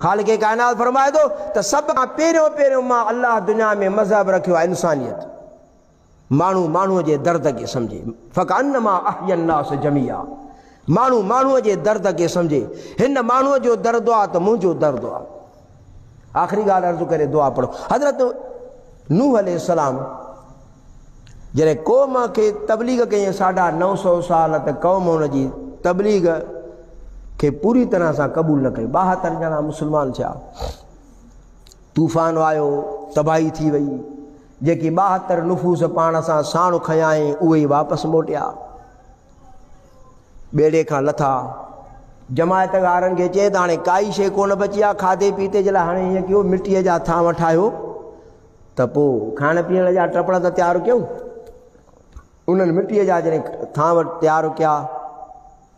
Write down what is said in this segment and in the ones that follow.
خالق ڪائنات فرمائي ٿو ته سڀ کان پهريون پهريون مان الله دنيا ۾ مذهب رکيو آهي انسانيت. ماڻهو ماڻهوء جي درد کي سمجهي. فڪانما احيا الناس جميعا. ماڻهو ماڻهوء جي درد کي سمجهي. هن ماڻهوء جو درد آ ته منهنجو درد آ. آخري ڳالهه عرض ڪري دعا پڙهو. حضرت نوح عليه السلام جڏهن قوم کي تبليغ ڪيائين ساڍا 900 سال ته قوم هن جي تبليغ کي پوري طرح سان قبول نه ڪيو. 72 ڄڻا مسلمان ٿيا. طوفان آيو، تباهي ٿي وئي. جيڪي 72 نفوس پاڻ سان ساڻ کنيائين اهي ئي واپس موٽيا. ٻيڙي کان لٿا. جماعت وارن کي چيائين ته هاڻي ڪائي شيء ڪونه بچي آهي کاڌي پيتي جي لاء، هاڻي ائين ڪيو مٽيء جا ٿانو ٺاهيو ته پوء کائڻ پيئڻ جا ٽپڙ ته تيار ڪيون. انهن مٽيء جا جڏهن ٿانو تيار ڪيا،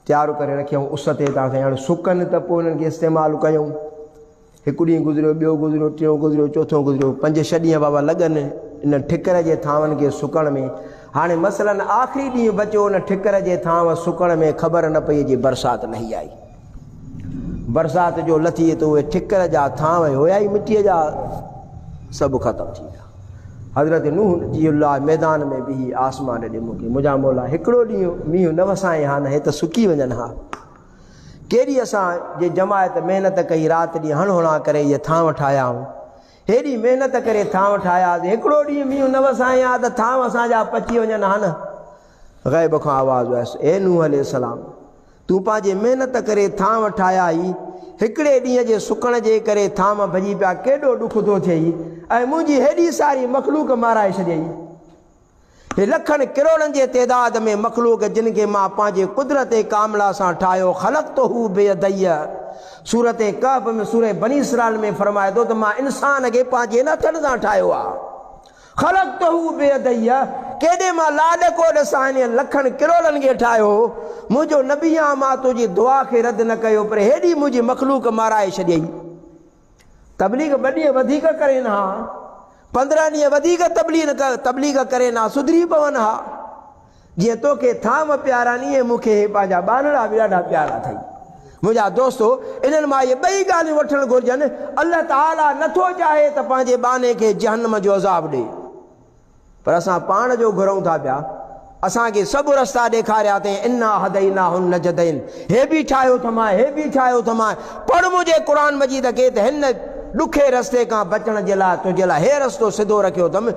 تيار ڪري رکيائون اس تي ته هاڻي سڪن ته پوء انهن کي استعمال ڪيون. هڪ ڏينهن گذريو، ٻيو گذريو، ٽيون گذريو، چوٿون گذريو، پنج ڇهه ڏينهن بابا لڳن ان ٺڪر جي ٿانون کي سڪڻ ۾. هاڻي مثلاً آخري ڏينهن بچيو ان ٺڪر جي ٿانو سڪڻ ۾ خبر نه پئي جي برسات لهي آئي. برسات جو لٿي ته اهي ٺڪر جا ٿانو هيا ئي مٽيء جا سڀ ختم ٿي ويا. حضرت نوح نجي الله ميدان ۾ بيهي آسمان ڏي موڪلي، منهنجا مولا هڪڙو ڏينهن مينهن نه وسائين ها نه هي ته سڪي وڃن ها. ڪيڏي اسان جي جماعت محنت ڪئي رات ڏينهن هڻ هڻان ڪري اهي ٿانو ٺاهيا هون. هيڏي محنت ڪري ٿانو ٺاهياسين هڪڙو ڏينهن مينهن نه وسائين ها ته ٿانو اسان جا پچي وڃن ها نه. غيب کان آواز آيس، اي نوح عليه السلام! تون پنهنجي محنت ڪري ٿانو ٺاهيا هي، هڪڙي ڏينهن جي سڪڻ جي ڪري ٿانو ڀڄي پيا ڪيڏو ڏک ٿو ٿئي ۽ منهنجي هيڏي ساري مخلوق مارائي ڇڏيئي. هي لکن ڪروڙن جي تعداد ۾ مخلوق جن کي مان پنهنجي قدرت ڪامله سان ٺاهيو خلقته بيدي سورة ڪهف ۾ سورة بني اسرائيل ۾ فرمائي ٿو ته مان انسان کي پنهنجي هن هٿن سان ٺاهيو آهي خلقته بيدي ڪيڏي مان لاڏ ڪوڏ سان هن لکن ڪروڙن کي ٺاهيو هو منهنجو نبي آهيان مان تنهنجي دعا کي رد نه ڪيو پر هيڏي منهنجي مخلوق مارائي ڇڏيئي. تبليغ ٻه ڏينهن وڌيڪ ڪرين ها، 15 ڏينهن وڌيڪ تبليغ ڪرين ها، سڌري پون ها. جيئن توکي ٿانو پيارا آهن، ايئن مون کي هي پنهنجا ٻانهڙا به ڏاڍا پيارا اٿئي. منهنجا دوستو! انهن مان اهي ٻئي ڳالهيون وٺڻ گهرجن، الله تعاليٰ نٿو چاهي ته پنهنجي ٻانهي کي جهنم جو عذاب ڏئي. پر اسان پاڻ جو گهرون ٿا پيا، اسان کي سڀ رستا ڏيکاريا اٿئين، انا هديناه النجدين، هي به ٺاهيو اٿمانء، هي به ٺاهيو اٿمانء، پڙهه منهنجي قرآن مجيد کي ته هن ڏکي رستي کان بچڻ جي لاء تنهنجي لاء هي رستو سڌو رکيو اٿم،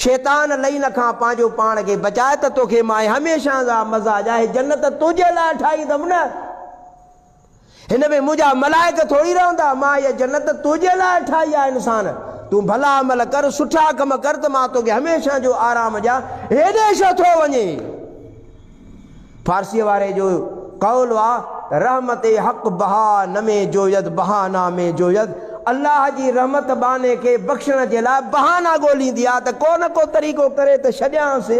شيطان لعين کان پنهنجو پاڻ کي بچاء ته توکي مان هميشه جا مزا ڏيان، هي جنت تنهنجي لاء ٺاهي اٿم نه. هن ۾ منهنجا ملائڪ ٿوري رهندا، مان هيء جنت تنهنجي لاء ٺاهي آهي انسان! تون ڀلا عمل ڪر، سٺا ڪم ڪر ته مان توکي هميشه جو آرام ڏيان، هيڏي ڇو ٿو وڃين؟ فارسيء واري جو قول آ ته رحمت حق بها نه ۾ جويد بهانا ۾ جويد، الله جي رحمت ٻانهي کي بخشڻ جي لاء بهانا ڳوليندي آ ته ڪو نه ڪو طريقو ڪري ته ڇڏيانس.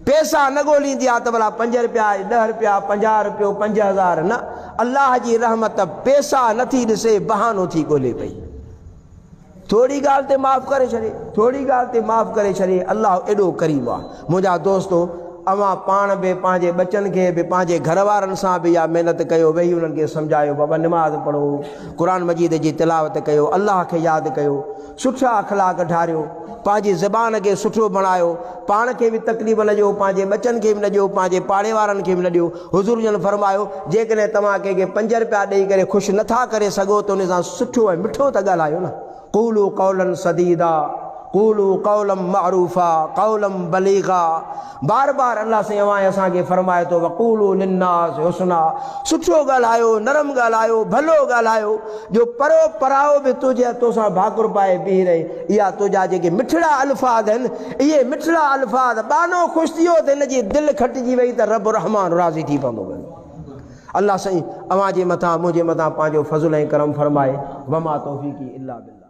پيسا نه ڳوليندي آ ته ڀلا پنج رپيا، ڏهه رپيا، 50 رپيو، 5000 نه، الله جي رحمت پيسا نه ٿي ڏسي بهانو ٿي ڳولي پئي. ٿوري ڳالهه تي معاف ڪري ڇڏي، ٿوري ڳالهه تي معاف ڪري ڇڏي، الله ايڏو ڪريم آ. منهنجا دوستو اوهان پاڻ به پنهنجي ٻچن کي به پنهنجي گهر وارن سان به اها محنت ڪيو، ويهي انهن کي سمجهايو بابا نماز پڙهو، قرآن مجيد جي تلاوت ڪيو، الله کي ياد ڪيو، سٺا اخلاق ڍاريو، پنهنجي زبان کي سٺو بڻايو، پاڻ کي به تڪليف نه ڏيو، پنهنجي ٻچن کي به نه ڏيو، پنهنجي پاڙي وارن کي به نه ڏيو. حضور جن فرمايو، جيڪڏهن توهان ڪنهن کي پنج رپيا ڏئي ڪري خوش نه ٿا ڪري سگهو ته ان سان سٺو ۽ مٺو ته ڳالهايو نه. قولوا قولا سديدا، قولوا قولا معروفا، قولا بليغا. بار بار الله سائين اوهان ۽ اسان کي فرمائي ٿو وقولوا للناس حسنا، سٺو ڳالهايو، نرم ڳالهايو، ڀلو ڳالهايو، جو پرو پرائو به تنهنجي توسان ڀاڪر پائي بيهي رهي. اها تنهنجا جيڪي مٺڙا الفاظ آهن، اهي مٺڙا الفاظ، ٻانهو خوش ٿي ويو ته هن جي دل کٽجي وئي ته رب رحمان راضي ٿي پوندو. الله سائين اوهان جي مٿان منهنجي مٿان پنهنجو فضل ۽ ڪرم فرمائي. وما توفيقي الا بالله.